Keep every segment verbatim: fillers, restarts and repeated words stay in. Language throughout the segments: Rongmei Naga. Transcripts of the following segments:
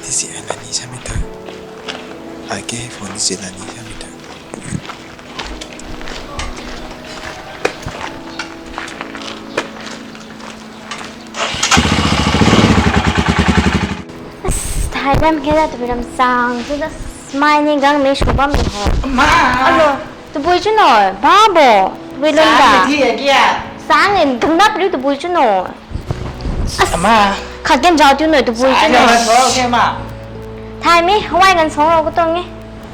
Isi ai lani samei ta. Ai ke phone si lani samei ta. As, thai lam khe da tu ram sang tu da smai ni gang mei shu bam ni ho. Ma. Alo, tu bui chu no, ba bo, tu bui lun da. Sang ni thi a kia. Sang ni dang nap riu tu bui chu no. As, ama. Khat gen zau tiu noi tu bui chu no. Sa na thau the ma. Thai mi, hawai gan song ro ko tong e.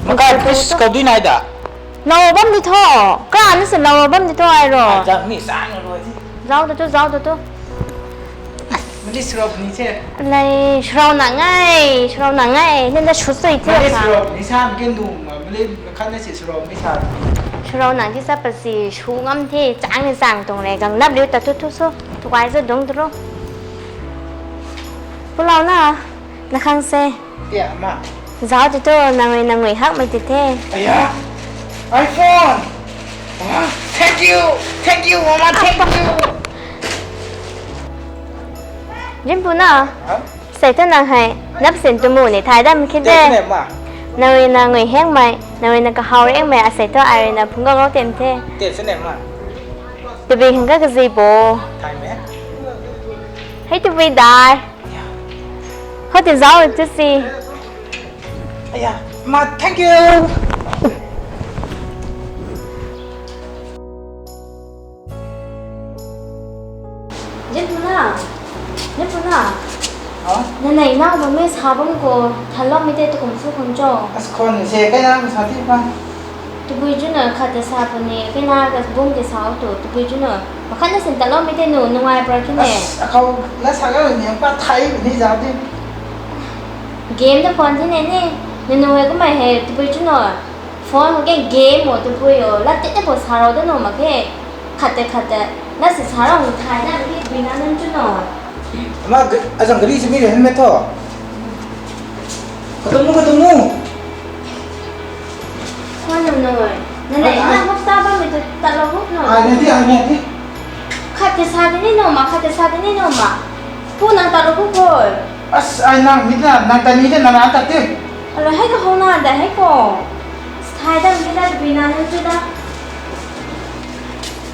Maka kris kau dui nai da. Lau bam di tho. Kra ni se lau bam di tho ai ro. Ai, zang ni sang lo di. Zau da tu, zau da tu. Mali srop ni che. Lai, srau na ngai, srau na ngai. Nen da shu sui the. Mali srop ni sa, ken dung, mali khat na si srop ni sa. Srau na di sa pa si, shu ngam the, chang ni chang tung le, gang nap liu ta tu tu so. Tu kai zo dung tu ro. Pulau na, na khang se. Tia ma. Zau ti tu, nangui, nangui hak mai ti the. Aya, iPhone. Ah, thank you, thank you, mama, thank you. Jin pu na. Ha? Sei tu nang hai, nap sin tu mu ni thai dam khin de. Tei ne ma. Nangui, nangui heng mai, nangui na kahau reng mai, asei tu ai na phung gau gau tem the. Tei ne ma. Tu bi heng ka kazi bo. Thai me. Hei tu bi dai. Hou tin zau tu si. Aya, ma, thank you. Jin pu na, jin pu na. Ha? Na nei na ba me sa bam ko, thalom mi te tu kum su kum cho. As khon se kai na sa ti pa. Tabui chu na khat ta sa puni, kena ka bung te sa tu, tabui chu na. Pakhat na sin ta lo mi te nu, nungai pra kine. As, akhou na sa ka ni pa thai ni za ti. Game na phone ti ne ni, nunu hei kumai hei, tabui chu na. Phone ho ke game mo tabui o, la te te po sa ro da nu ma ke. Khat te khat te, la si sa ro thai na ni, bui na nan chu na. Ama, azang gari si mi re helmet tho. Katumu, katumu. Kwan nung nung. Nanei, ai, ai. Nang hapta bam mi tu tatlou huk nung. Ai, nai di, ai, nai di. Khat te sa di ni nung ma, khat te sa di ni nung ma. Pu nang tatlou huk koi. As, ai nang mi na, nang ta mi de, nang na ta ti. Alo, hei ka hou na da, hei ko. Thai da mi da, bi na nung chu da.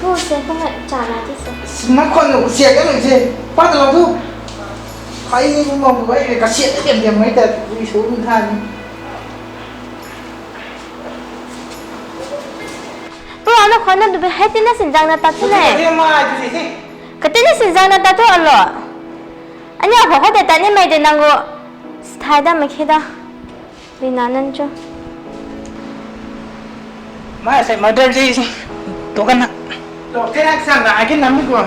Pu se, pu ngai cha na ti se. As, nang khwan nung sia ka nung se. Pa tatlou tu. Ai, ni bum bam tu ai, ka sia ka diam diam mai ta, ui su nung tha ni. Pu, ano khou na dubi hei tina sinzang na tat tu ne. Kati na sinzang na tat tu alo. Ani a khou khou de tat ni mai de nang gu. Thai da mai khe da. Bina nan chu. Mai se mother ji. Tu kan na. To ke nak sang na akin nam ni ko.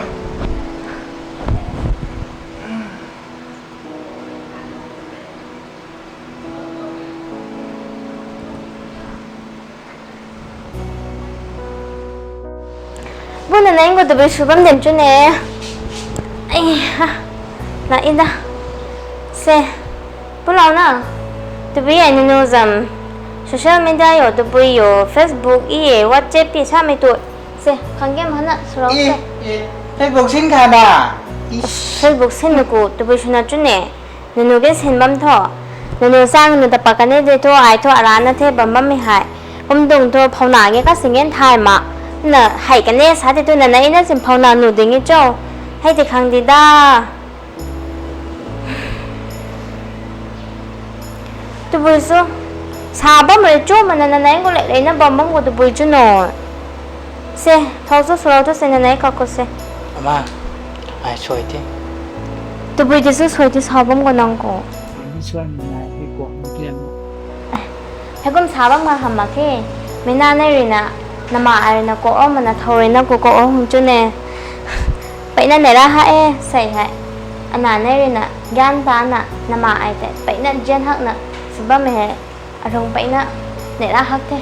Bu na nang gu tabui sw bam dem chu ne. Ai ha. La in da. Se. Pulau na. Tabui ai nunu zam. Social media yo tabui yo Facebook i e WhatsApp i sa mi tu. Se, khang game hana sw rau se. Facebook sin kha da. Facebook sin na ku tabui sw na chu ne. Nunu ke sin bam tho. Nunu sang nu ta pa kane de tho, ai tho ara na the bam bam mi hai. Kum dung tho phauna nge ka singen thai ma. Na hai kane sa te tu na na ina sin phauna nu ding i cho. Hai te khang di da. Tabui su. Sa bam re cho ma na na nai ko le le na bam bam ko tabui chu no. Se, thau su sw rau tu se na nai ka ko se. Ama, ai soi the. Tabui ti su soi ti sa bam ko nang ko. Ani soi ma nai he ko, ni kiam. Hei kum sa bam ma ham ma khe. Mei na nai rui na, nama ai rui na ko o, mana thau rui na ko ko o hung chu ne. Pei na nei ra ha e, sei hai. Ana nai rui na, gyan ta na, nama ai te. Pei na jen hak na, sw bam e hai. Arung pei na, nei ra hak the.